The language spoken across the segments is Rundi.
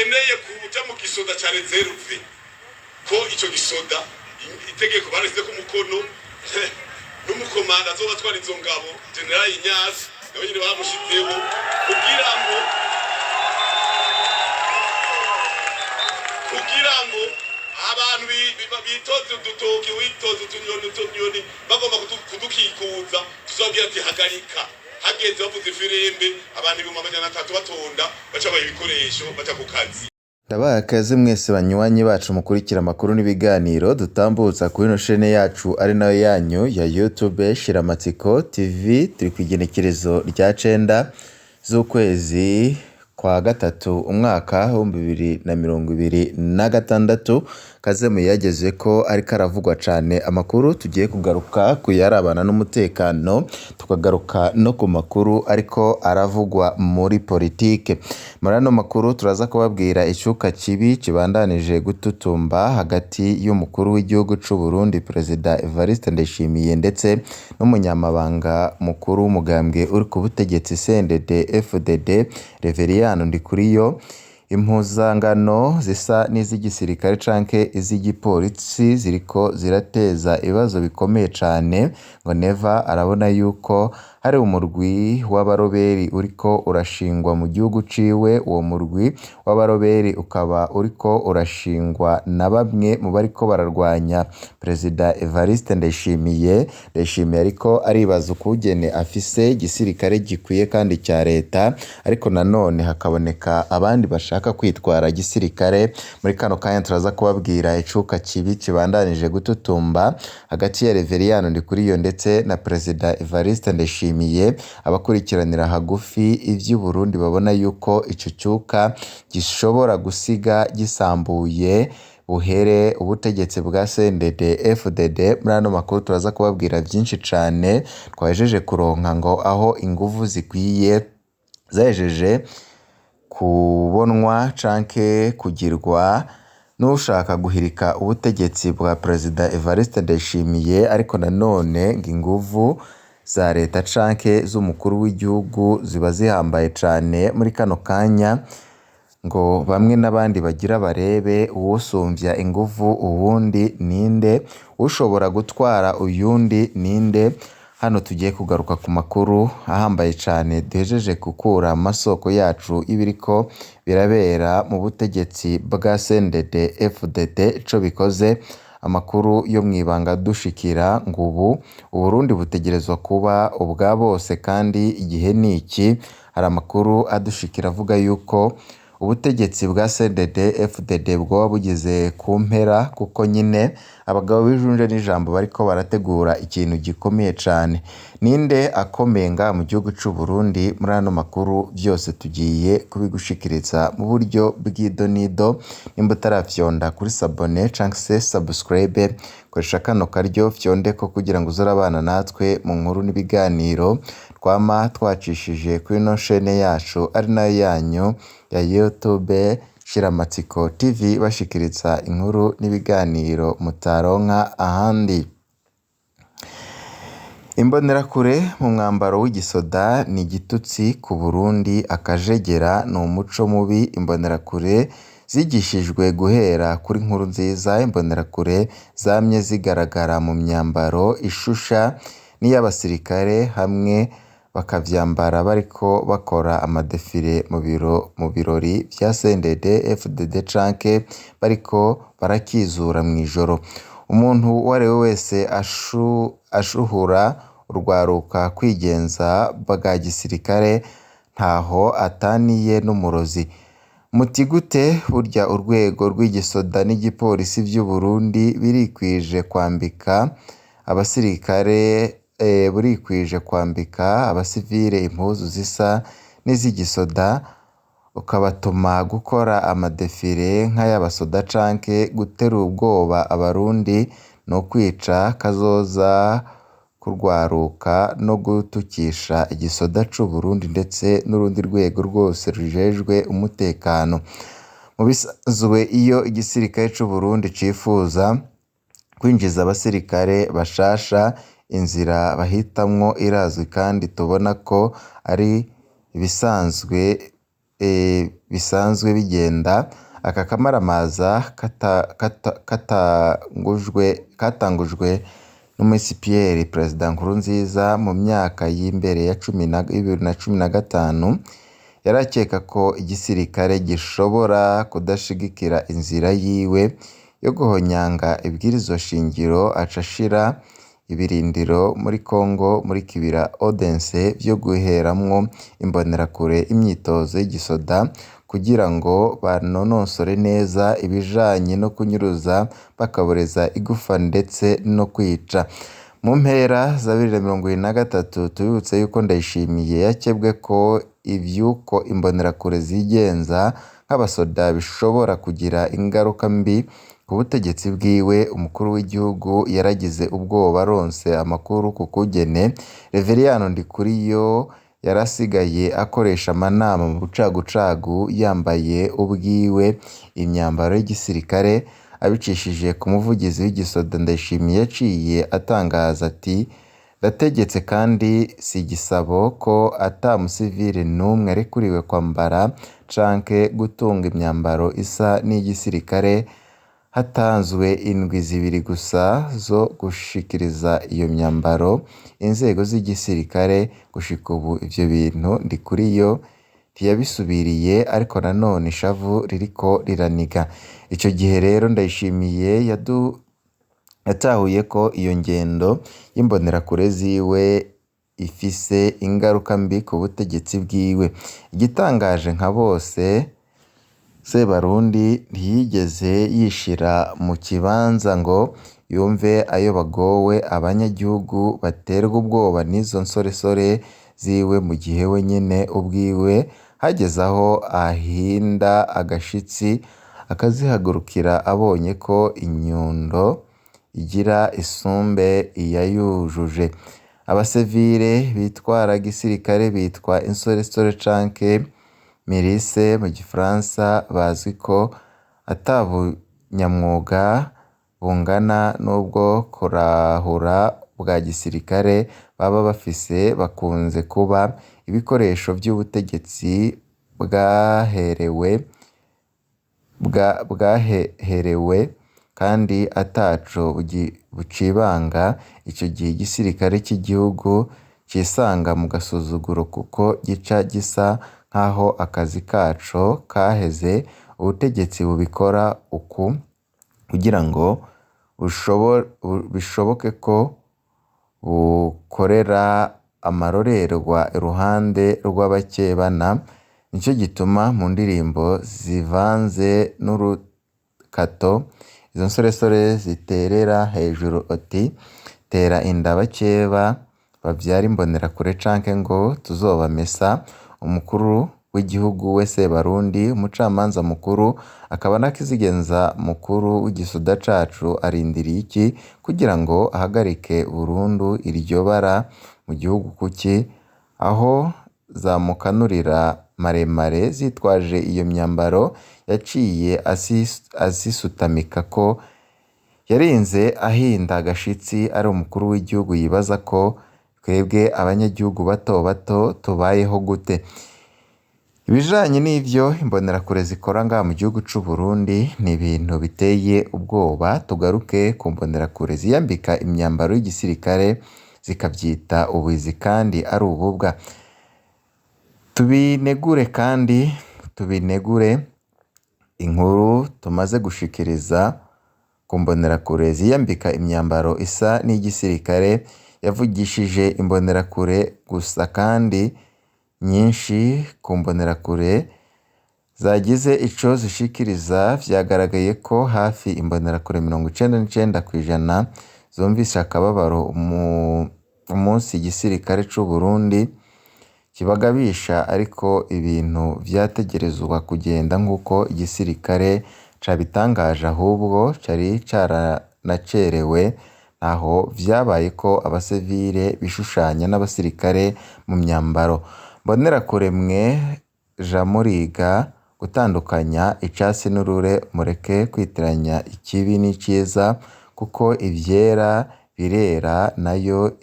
Bakeneye kuja mu gisoda ca réserve, ko ico gisoda itegeko barashizeko umukono n'umukomanda azoba atwara izo ngabo, Général Ignace, nawe nyene bamushizeho kugira ngo abantu bitoze udutoki, witoze utunyoni bagomba kudukikuza, tuzobabwira ati: "Hagarika." Hageze bavuze ifirimbi, abantu 300,000 batonda, baca baha ibikoresho, baca ku kazi. Ndabaha ikaze mwese banywanyi bacu mukurikira amakuru n'ibiganiro dutambutsa kuri ino shene yacu ari nayo yanyu ya YouTube Shiramatsiko TV. Turi ku igenekerezo rya 9 z'ukwezi kwa gatatu, umwaka w'2026. Kaze muyageze ko ariko aravugwa cane amakuru tugiye kugaruka kuyarabana n'umutekano, tukagaruka no ku makuru ariko aravugwa muri politike. Muri ano makuru turaza kubabwira icuka kibi kibandanije gututumba hagati y'umukuru w'igihugu c'u Burundi, Perezida Evariste Ndayishimiye, ndetse n'umunyamabanga mukuru w'umugambwe uri ku butegetsi CNDD FDD, Reveriyano Ndikuriyo. Impuzangano zisa n'iz'igisirikare canke iz'igipolisi ziriko zirateza ibibazo bikomeye cane. Ngo Neva arabona yuko hari umurwi w'abaroberi uriko urashingwa mu gihugu ciwe. Uwo murwi w'abaroberi ukaba uriko urashingwa na bamwe mu bariko bararwanya Perezida Evariste Ndayishimiye. Ndayishimiye ariko aribaza ukugene afise igisirikare gikwiye kandi ca leta, ariko nanone hakaboneka abandi bashaka kwitwara gisirikare. Muri kano kanya turaza kubabwira icuka kibi kibandanije gututumba hagati ya Reveriyano Ndikuriyo ndetse na Perezida Evariste Ndayishimiye. Abakurikiranira hagufi ivy'Uburundi babona yuko ico cuka gishobora gusiga gisambuye buhere ubutegetsi bwa CNDD FDD. Muri ano makuru turaza kubabwira vyinshi cane twahejeje kuronka, ngo aho inguvu zikwiye zahejeje kubonwa canke kugirwa n'ushaka guhirika ubutegetsi bwa Perezida Evariste Ndayishimiye, ariko nanone ngo inguvu za leta canke z'umukuru w'igihugu ziba zihambaye cane. Muri kano kanya ngo bamwe n'abandi bagira barebe uwusumvya inguvu uwundi ninde, ushobora gutwara uyundi ninde. Hano tugiye kugaruka ku makuru ahambaye cane duhejeje gukura amasoko yacu y'ibiriko birabera mu butegetsi bwa CNDD FDD. Ico bikoze, amakuru yo mw'ibanga dushikira ngo ubu Uburundi butegerezwa kuba ubwa bose kandi igihe ni iki. Hari amakuru adushikira avuga yuko ubutegetsi bwa CNDD FDD bwoba bugeze ku mpera, kuko nyine abagabo b'ijunja n'ijambo bariko barategura ikintu gikomeye cane. Ninde akomeye ngaha mu gihugu c'u Burundi? Muri ano makuru vyose tugiye kubigushikiriza mu buryo bw'idonido. Nimba utarafyonda kuri s'abonner canke se subscribe, koresha kano karyo fyondeko kugira ngo uze urabana natwe mu nkuru n'ibiganiro twama twacishije kuri ino shene yacu ari nayo yanyu ya YouTube Shiramatsiko TV, bashikiriza inkuru n'ibiganiro mutaronka ahandi. Imbonerakure mu mwambaro w'igisoda ni igitutsi ku Burundi, akajegera ni umuco mubi. Imbonerakure zigishijwe guhera kuri Nkurunziza. Imbonerakure zamye zigaragara mu myambaro ishusha n'iy'abasirikare, hamwe bakavyambara bariko bakora amadefire mu birori vya CNDD FDD canke bariko barakizura mw'ijoro. Umuntu uwariwe wese ashuhura urwaruka kwigenza bwa gisirikare ntaho ataniye n'umurozi. Muti gute? Burya urwego rw'igisoda n'igipolisi vy'Uburundi birikwije kwambika abasirikare, burikwije kwambika abasivile impuzu zisa n'iz'igisoda, ukabatuma gukora amadefire nk'ay'abasoda canke gutera ubwoba Abarundi ni ukwica kazoza k'urwaruka no gutukisha igisoda c'Uburundi ndetse n'urundi rwego rwose rujejwe umutekano. Mu bisanzwe iyo igisirikare c'Uburundi cifuza kwinjiza abasirikare bashasha, inzira bahitamwo irazwi kandi tubona ko ari ibisanzwe. bisanzwe bigenda, aka kamaramaza katangujwe n'umusi Pierre Perezida Nkurunziza mu myaka y'imbere ya 2015, yarakeka ko igisirikare gishobora kudashigikira inzira yiwe yo guhonyanga ibwirizwa shingiro, aca ashira ibirindiro muri Congo muri Kibira Odense vyo guheramwo imbonerakure imyitozo y'igisoda kugira ngo banonosore neza ibijanye no kunyuruza bakaboreza igufa ndetse no kwica. Mu mpera za 2023, tubibutse yuko Ndayishimiye yakebwe ko ivy'uko imbonerakure zigenza nk'abasoda bishobora kugira ingaruka mbi ku butegetsi bwiwe. Umukuru w'igihugu yaragize ubwoba aronse amakuru ku kugene Reveriyano Ndikuriyo yarasigaye akoresha amanama mu bucagucagu yambaye ubwiwe imyambaro y'igisirikare, abicishije ku muvugizi w'igisoda. Ndayishimiye yaciye atangaza ati: "Ndategetse kandi si igisabo ko ata musivile n'umwe arekuriwe kwambara canke gutunga imyambaro isa n'iy'igisirikare. Hatanzwe indwi zibiri gusa zo gushikiriza iyo myambaro inzego z'igisirikare. Gushika ubu ivyo bintu Ndikuriyo ntiyabisubiriye, ariko nanone ishavu ririko riraniga." Ico gihe rero Ndayishimiye yatahuye ko iyo ngendo y'imbonerakure ziwe ifise ingaruka mbi ku butegetsi bwiwe. Igitangaje nka bose, Sebarundi ntiyigeze yishira mu kibanza ngo yumve ayo bagowe abanyagihugu baterwa ubwoba n'izo nsoresore ziwe, mu gihe we nyene ubwiwe hageze aho ahinda agashitsi akazihagurukira abonye ko inyundo igira isumbe iyayujuje. Abasivile bitwara gisirikare bitwa insoresore canke milice mu gifaransa, bazwi ko ata bunyamwuga bungana n'ubwo kurahura bwa gisirikare baba bafise, bakunze kuba ibikoresho vy'ubutegetsi bwaherewe kandi ataco bucibanga. Ico gihe igisirikare c'igihugu cisanga mu gasuzuguro kuko gica gisa nkaho akazi kaco kaheze. Ubutegetsi bubikora uku kugira ngo bishoboke ko bukorera amarorerwa iruhande rw'abakebana. Nico gituma mu ndirimbo zivanze n'urukato izo nsoresore ziterera hejuru oti: "Tera inda abakeba bavyara imbonerakure canke ngo tuzobamesa." Umukuru w'igihugu we Sebarundi, umucamanza mukuru akaba na kizigenza mukuru w'igisoda cacu, arindiriye iki kugira ngo ahagarike burundu iryo bara mu gihugu? Kuki aho zamukanurira maremare zitwaje iyo myambaro yaciye azisutamika, ko yarinze ahinda agashitsi ari umukuru w'igihugu, yibaza ko twebwe abanyagihugu bato bato tubayeho gute? Ibijanye n'ivyo imbonerakure zikora ngaha mu gihugu c'u Burundi ni ibintu biteye ubwoba. Tugaruke ku mbonerakure ziyambika imyambaro y'igisirikare zikavyita ubuhizi kandi ari ububwa. Tubinegure kandi tubinegure inkuru tumaze gushikiriza ku mbonerakure ziyambika imyambaro isa n'iy'igisirikare yavugishije imbonerakure gusa, kandi nyinshi ku mbonerakure zagize ico zishikiriza vyagaragaye ko hafi imbonerakure 99% zumvise akababaro umunsi igisirikare c'u Burundi kibagabisha, ariko ibintu vyategerezwa kugenda nk'uko igisirikare cabitangaje, ahubwo cari caranacerewe. Ntaho vyabaye ko abasivile bishushanya n'abasirikare mu myambaro. Mbonerakure mwe, ja muriga gutandukanya icatsi n'urure, mureke kwitiranya ikibi n'iciza, kuko ivyera birera nayo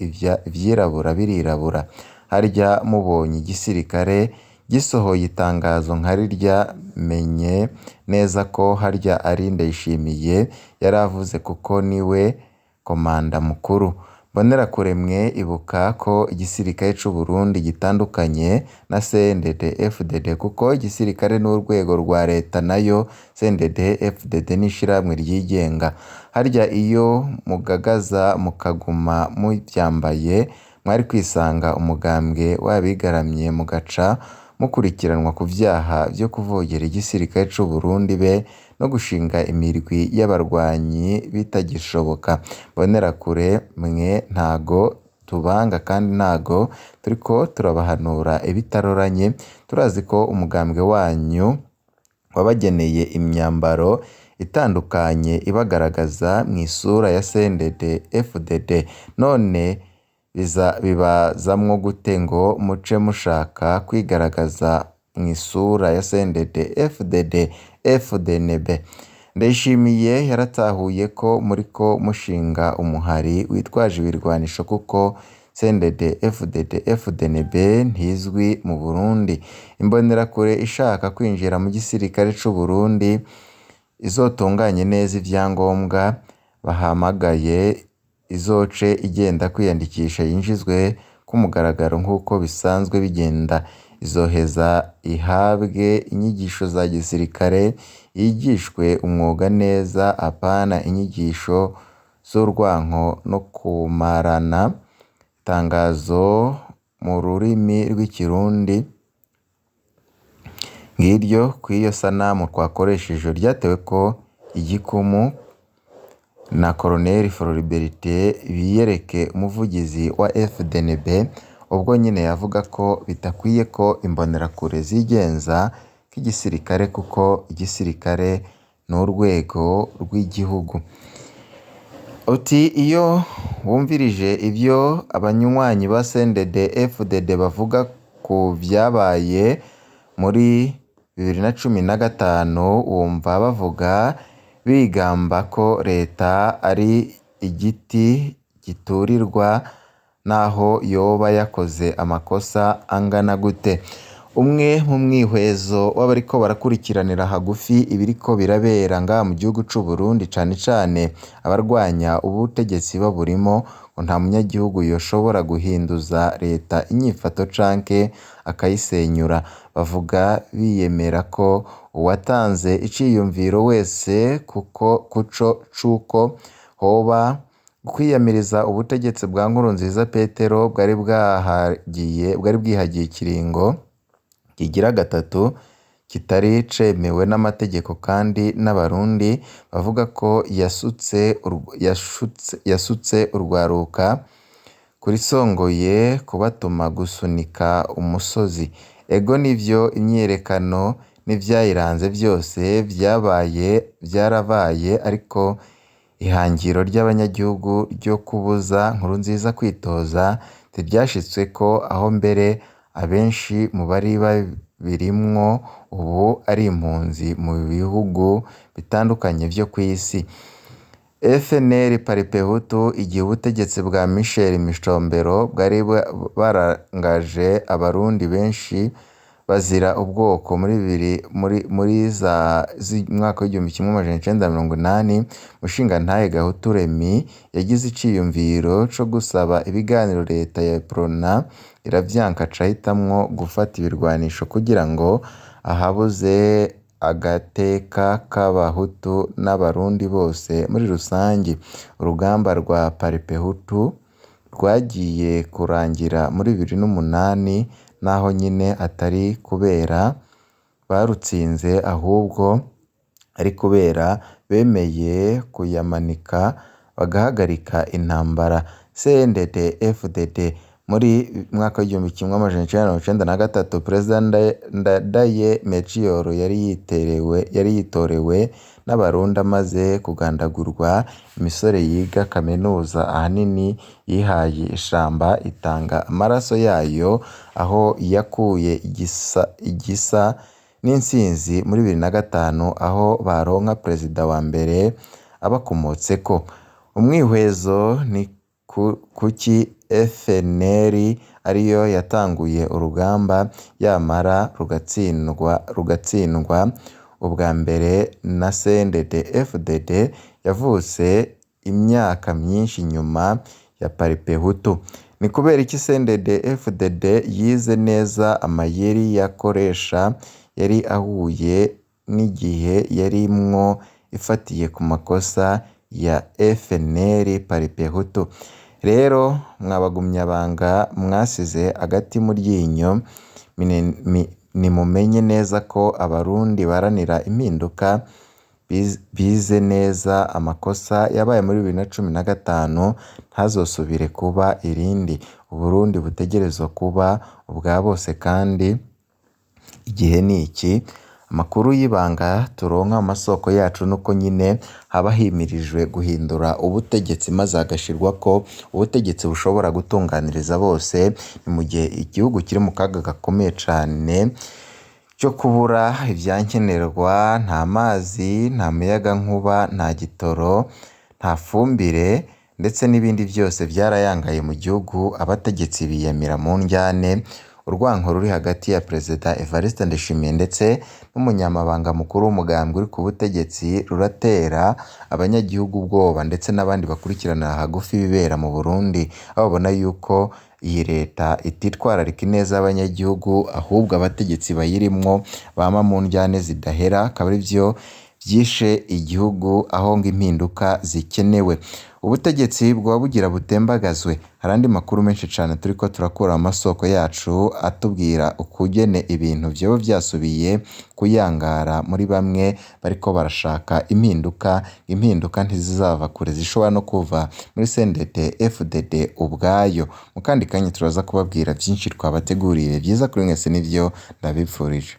ivyirabura birirabura. Harya mubonye igisirikare Gisohoye itangazo nka rirya menye neza ko harya ari Ndayishimiye yaravuze kuko niwe komanda mukuru. Mbonerakure mwe ibuka ko igisirikare c'u Burundi gitandukanye na CNDD-FDD kuko igisirikare n'urwego rwa leta nayo CNDD-FDD n'ishirahamwe ryigenga. Harya iyo mugagaza mukaguma muvyambaye mwari kwisanga umugambwe wabigaramye mugaca mukurikiranwa ku vyaha vyo kuvogera igisirikare c'u Burundi be no gushinga imirwi y'abarwanyi bitagishoboka. Mbonerakure mwe ntago tubanga kandi ntago turiko turabahanura ibitaroranye, turazi ko umugambwe wanyu wabageneye imyambaro itandukanye ibagaragaza mw'isura ya CNDD-FDD, none bibazamwo gute ngo muce mushaka kwigaragaza mw'isura ya CNDD-FDD FDNB? Ndayishimiye yaratahuye ko muriko mushinga umuhari witwaje ibirwanisho kuko CNDD-FDD FDNB ntizwi mu Burundi. Imbonerakure ishaka kwinjira mu gisirikare c'u Burundi izotunganye neza ivyangombwa bahamagaye izoce igenda kwiyandikisha yinjizwe ku mugaragaro nk'uko bisanzwe bigenda. Izoheza ihabwe inyigisho za gisirikare, yigishwe umwuga neza apana inyigisho z'urwanko no kumarana. Itangazo mu rurimi rw'ikirundi ngiryo kw'iyo sanamu twakoresheje ryateweko igikumu na Colonel Floribert Biyereke umuvugizi wa FDNB, ubwo nyene yavuga ko bidakwiye ko imbonerakure zigenza nk'igisirikare kuko igisirikare n'urwego rw'igihugu. Uti iyo wumvirije ivyo abanywanyi ba CNDD-FDD bavuga ku vyabaye muri 2015 wumva bavuga bigamba ko leta ari igiti giturirwa naho yoba yakoze amakosa angana gute. Umwe mu mwihwezo w'abariko barakurikiranira hagufi ibiriko birabera ngaha mu gihugu c'u Burundi cane cane abarwanya ubutegetsi baburimo, ngo nta munyagihugu yoshobora guhinduza leta inyifato canke akayisenyura. Bavuga biyemera ko uwatanze iciyumviro wese kuko kuco c'uko hoba kwiyamiriza ubutegetsi bwa Nkurunziza Petero bwari bwahagiye bwari bwihagiye ikiringo kigira gatatu kitari cemewe n'amategeko kandi n'abarundi bavuga ko yasutse urwaruka kurisongoye kubatuma gusunika umusozi. Ego nivyo imyiyerekano n'ivyayiranze vyose vyabaye vyarabaye ariko ihangiro ry'abanyagihugu ryo kubuza Nkurunziza kwitoza ntiryashitsweko aho mbere abenshi mu bari babirimwo ubu ari impunzi mu bihugu bitandukanye vyo kw'isi. FNL Paripehutu igihe ubutegetsi bwa Michel Micombero bwari barangaje abarundi benshi bazira ubwoko muri bibiri muri za mwaka w'1980, Mushingantahe Gahutu Remy yagize iciyumviro co gusaba ibiganiro leta ya Uprona iravyanka aca ahitamwo gufata ibirwanisho kugira ngo ahabuze agateka k'abahutu n'abarundi bose muri rusangi. Urugamba rwa Paripehutu rwagiye kurangira muri 2008 naho nyene atari kubera barutsinze ahubwo ari kubera bemeye kuyamanika bagahagarika intambara. CNDD FDD muri mwaka w'1993 Perezida Ndadaye Melchior yari yitorewe n'abarundi amaze kugandagurwa, imisore yiga kaminuza ahanini yihaye ishamba itanga amaraso yayo aho yakuye igisa n'intsinzi muri 2005 aho baronka perezida wa mbere abakomotseko. Umwihwezo ni Kuki FNL ariyo yatanguye urugamba yamara rugatsindwa ubwa mbere na CNDD-FDD yavutse imyaka myinshi nyuma ya Paripehutu? Ni kubera iki CNDD-FDD yize neza amayeri yakoresha yari ahuye n'igihe yarimwo ifatiye ku makosa ya FNL Paripehutu? Rero mwabagumyabanga mwasize agati mu ryinyo, nimumenye neza ko Abarundi baharanira impinduka bize neza amakosa yabaye muri 2015 ntazosubire kuba irindi. Uburundi butegerezwa kuba ubwa bose kandi igihe ni iki. Amakuru y'ibanga turonka mu masoko yacu nuko nyine haba himirijwe guhindura ubutegetsi maze hagashirwako ubutegetsi bushobora gutunganiriza bose, ni mu gihe igihugu kiri mu kaga gakomeye cane cyo kubura ivyankenerwa, nta mazi, nta muyagankuba, nta gitoro, nta fumbire ndetse n'ibindi byose vyarayangaye mu gihugu, abategetsi biyamira mu ndyane, urwanko ruri hagati ya Perezida Evariste Ndayishimiye ndetse n'umunyamabanga mukuru w'umugambwe uri ku butegetsi ruratera abanyagihugu ubwoba ndetse n'abandi bakurikirana hagufi ibibera mu Burundi, aho babona yuko iyi leta ititwararika ineza y'abanyagihugu ahubwo abategetsi bayirimwo bama mu ndyane zidahera, akaba arivyo vyishe igihugu aho ngo impinduka zikenewe. Ubutegetsi bwoba bugira butembagazwe. Hari andi makuru menshi cane turiko turakura mu masoko yacu atubwira ukugene ibintu vyoba vyasubiye kuyangara muri bamwe bariko barashaka impinduka, impinduka ntizizava kure zishobora no kuva muri CNDD FDD ubwayo. Mu kandi kanya turaza kubabwira vyinshi twabateguriye, vyiza kuri mwese nivyo ndabipfurije.